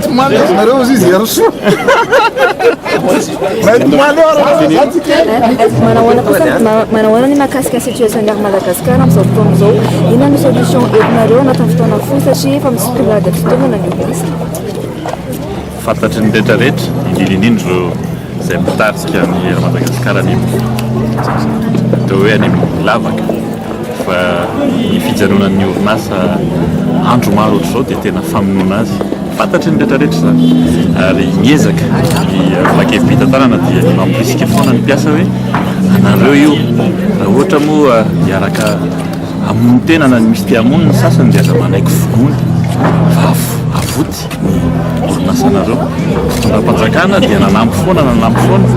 Tomany azonareo ozy izy Herosoa. Manahoana kosa manahoana ny mahakasika situation ny Air Madagascar amin'izao fotoana izao? Inona no solution entinareo anatin'ny fotoana fohy satria efa misy tonga tsy tombana ny orinasa? Fantatry ny rehetra rehetra, indrindra indrindra ireo izay mitarika ny Air Madagascar any amin'ny atao hoe any amin'ny lavaka fa ny fijanonan'ny orinasa andro maro ohatr'izao dia tena famonoana azy. Fantatry ny rehetra rehetra izany ary miezaka ny filankevim-pitantanana dia ny mamporisika foana ny mpiasa hoe anareo io raha ohatra moa hiaraka hamono tena na misy te hamono ny sasany dia aza manaiky vonoina fa avoty ny orinasanareo. Fitondram-panjakana dia nanampy foana nanampy foana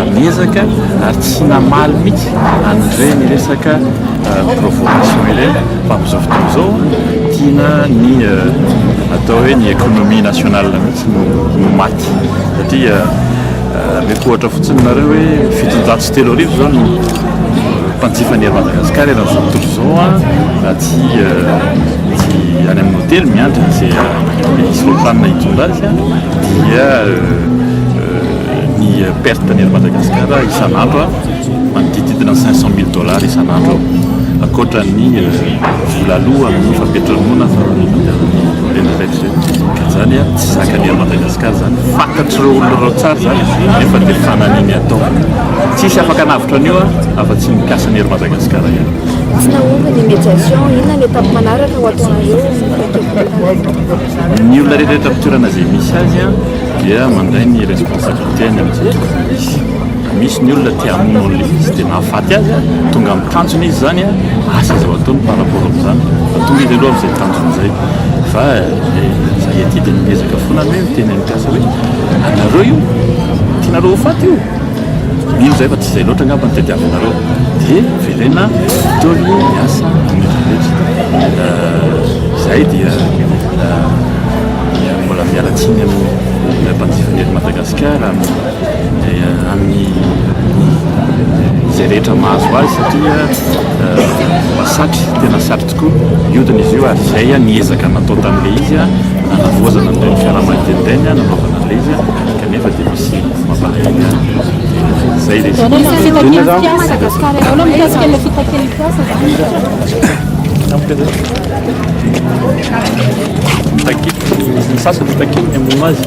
ary niezaka ary tsy namaly mihitsy an'ireny resaka provocation ireny fa amin'izao fotoana izao tiana ny atao hoe ny économie nationale mihitsy no no maty satria ameko ohatra fotsiny nareo hoe 3700 izao no mpanjifa ny Air Madagascar eran'izao tontolo izao raha tsy tsy any amin'ny hotely miandry an'izay hisy roplanina hitondra azy dia ny perte ny Air Madagascar isan'andro manodidididina ny 500 000 dollars isan'andro eo ankoatra ny vola aloa amin'ny fampiantranoana ireny rehetra ireny ka zany tsy zakan'ny Air Madagascar zany fantatr'ireo olona ireo tsara zany nefa dia fananiny atao tsisy afaka hanavotra an'io afa-tsy ny mpiasan'ny Air Madagascar ihany. Tsy nahomby ny médiation, inona ny étape manaraka ho ataonareo? Ny olona rehetra rehetra toerana izay misy azy dia mandray ny responsabilité-ny amin'izay tokony hisy. Misy ny olona te hamono an'ilay izy dia nahafaty azy, tonga amin'ny tanjona izy zany, asa izao ataony par rapport amin'izany. Fa tonga izy aloha amin'izay tanjona izay. Fa izahay aty dia miezaka foana ny hoe miteny amin'ny mpiasa hoe anareo io, tianareo ho faty io. Mino izahay fa tsy izay loatra angamba no tadiavinareo. Dia verena mitory ny asa amin'ny rehetra. Izahay dia mbola miala tsiny amin'ny mpanjifa ny eto Madagasikara, amin'ny izay rehetra mahazo azy satria mba satry, tena satry tokoa hiodina izy io ary izay ny ezaka natao tamin'ilay izy nanavaozana an'ireny fiaramanidina ireny, nanaovana an'ilay izy kanefa dia misy mampalahelo ihany. Izay ilay izy. Mitaky, ny sasany mitaky ny hamono azy.